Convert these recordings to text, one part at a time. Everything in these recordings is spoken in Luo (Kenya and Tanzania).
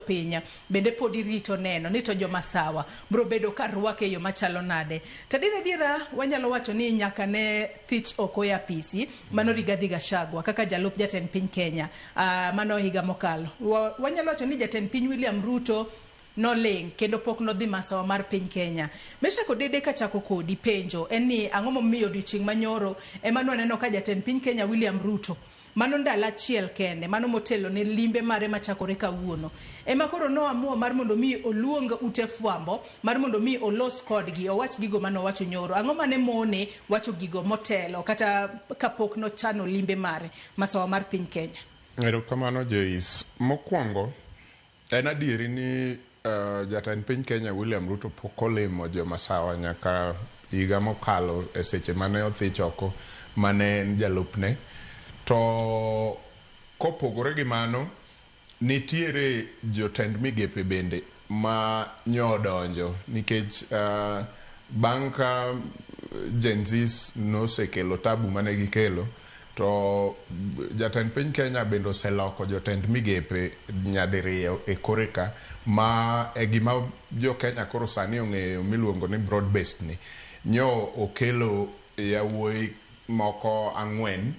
Piny bende podi rito neno ni to jomasawa bro bedo ka rwake e yo machalo nade. To adier adiera wanyalo wacho ni nyaka ne thich oko e apisi mano Rigathi Gachagua kaka jalup jatend piny Kenya mano higa mokalo. Wanyalo wacho ni jatend piny William Ruto noling' kendo pok nodhi masawa mar piny Kenya. Meshack Odede kachako kodi penjo en ni ang'o momiyo odiochieng' manyoro ema nwaneno ka jatend piny Kenya William Ruto Mano ndalo achiel kende, mano motelo ne limbe mare machakore kawuono. Ema koro noamua mar mondo mi oluong ute fwambo mar mondo mi olos kodgi, owach gigo mane owacho nyoro. Ang'o mane mone wacho gigo motelo kata kapok nochano limbe mare masawa mar piny Kenya? Erokamano Joyce. Mokwongo, En adieri ni jatend piny Kenya William Ruto pok olimo jo Masawa nyaka higa mokalo e seche mane othich oko mane en jalupne. To kopogore gi mano, nitiere jotend migepe bende ma nyo odonjo nikech bang' ka Gen Zs nosekelo tabu mane gikelo, To jatend piny Kenya bende oseloko jotend migepe nyadiriyo e kore ka, ma e gima jo Kenya koro sani ong'eyo miluongo ni broad based ni. Nyo okelo yawuoyi moko ang'wen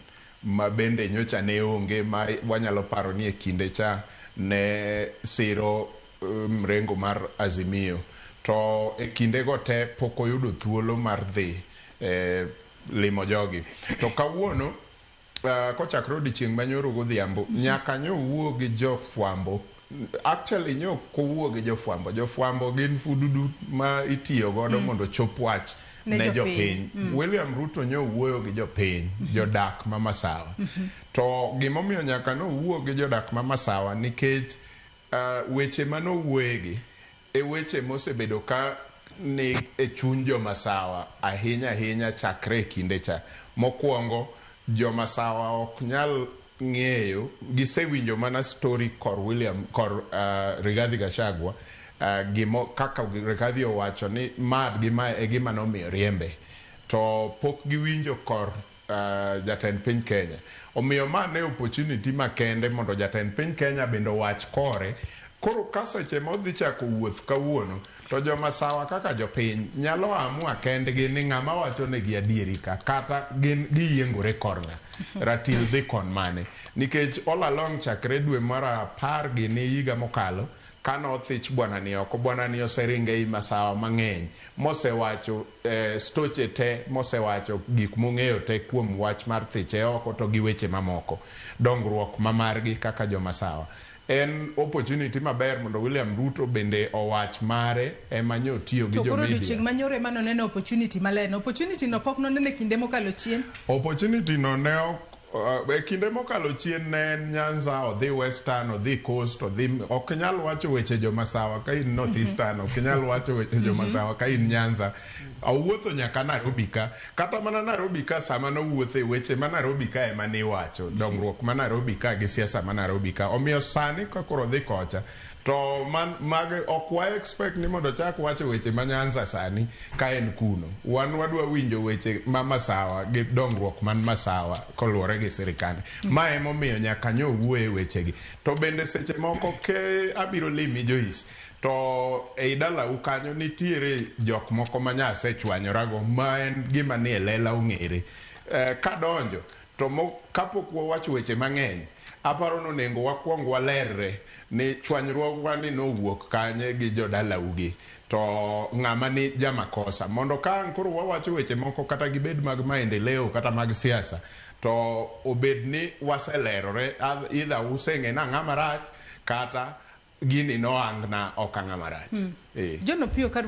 ma bende nyocha ne onge ma wanyalo paro ni e kinde cha ne siro mrengo mar Azimio. To e kinde go te pok oyudo thuolo mar dhi e limo jogi. To kawuono kochakore odiechieng' ma nyoro godhiambo, nyaka nyo wuo gi jofwambo. Actually nyo ok owuo gi jofwambo. Jofwambo gin fududu ma itiyo godo mondo ochop wach Ne ne jopiny. jopiny. William Ruto nyo owuoyo gi jopiny, jodak ma Masawa. To gimomiyo nyaka nowuo gi jodak ma Masawa nikech weche manowuoyegi E weche mosebedo ka ni e chuny jo Masawa ahinya ahinya chakre e kinde cha. Mokuongo, jo Masawa ok nyal ng'eyo, gisewinjo mana story kor William, kor Rigathi Gachagua, gimo, kaka Rigathi owacho ni ma gi ma e gima nomiyo riembe. To pok giwinjo kor jatend piny Kenya. Omiyo ma ne opportunity makende mondo jatend piny Kenya bende owach kore. Koro ka seche ma odhi chako wuoth kawuono, to jo masawa kaka jopiny nyalo amua kendgi ni ng'ama wacho negi adieri ka, kata gin giyiengore kor ng'a, ratil dhi kon mane. Nikech all along chakre dwe mar apar gini higa mokalo, kane othich bwana ni oko, bwana ni oseringo ei masawa mang'eny mosewacho stoche te mosewacho gik mong'eyo te kuom wach mar thiche oko to gi weche mamoko. Dongruok ma margi kaka jo Masawa. En opportunity maber mondo William Ruto bende owach mare ema nyo tiyo gi To jo koro media. odiochieng' ma nyoro ema noneno opportunity maler no. Opportunity no pok noneno e kinde mokalo chien. Opportunity no ne ok E kinde mokalo chien ne en Nyanza, odhi Western, odhi Coast, odhi ok inyal wacho weche jo Masawa ka in North Eastern, ok inyal wacho weche jo Masawa ka in Nyanza. Owuotho nyaka Nairobi ka. Kata mana Nairobi ka sama nowuothe weche ma Nairobi ka ema niwacho, dongruok ma Nairobi ka gi siasa ma Nairobi ka. Omiyo sani ka koro odhi kocha to man, mag ok wa expect ni mondo ochak wacho weche ma Nyanza sani ka en kuno. Wan wadwa winjo weche ma Masawa gi dongruok man Masawa koluwore gi sirikande. Ma emomiyo nyaka nyo wuoye wechegi. To bende seche moko ke abiro limi Joyce, to ei dalau kanyo nitiere jok moko ma nya asechwanyorago ma en gima nie lela ong'ere. Kadonjo to mo, kapok wawacho weche mang'eny, aparo ni onengo wakwong walerre ni chwanyruogwa ni nowuok kanye gi jodalau gi to ng'ama ni jamakosa mondo ka ang' koro wawacho weche moko kata gibed mag maendeleo kata mag siasa to obed ni waselerore either useng'e ni ang'ama rach kata gini noangna ok ang'ama rach. John Opiyo ka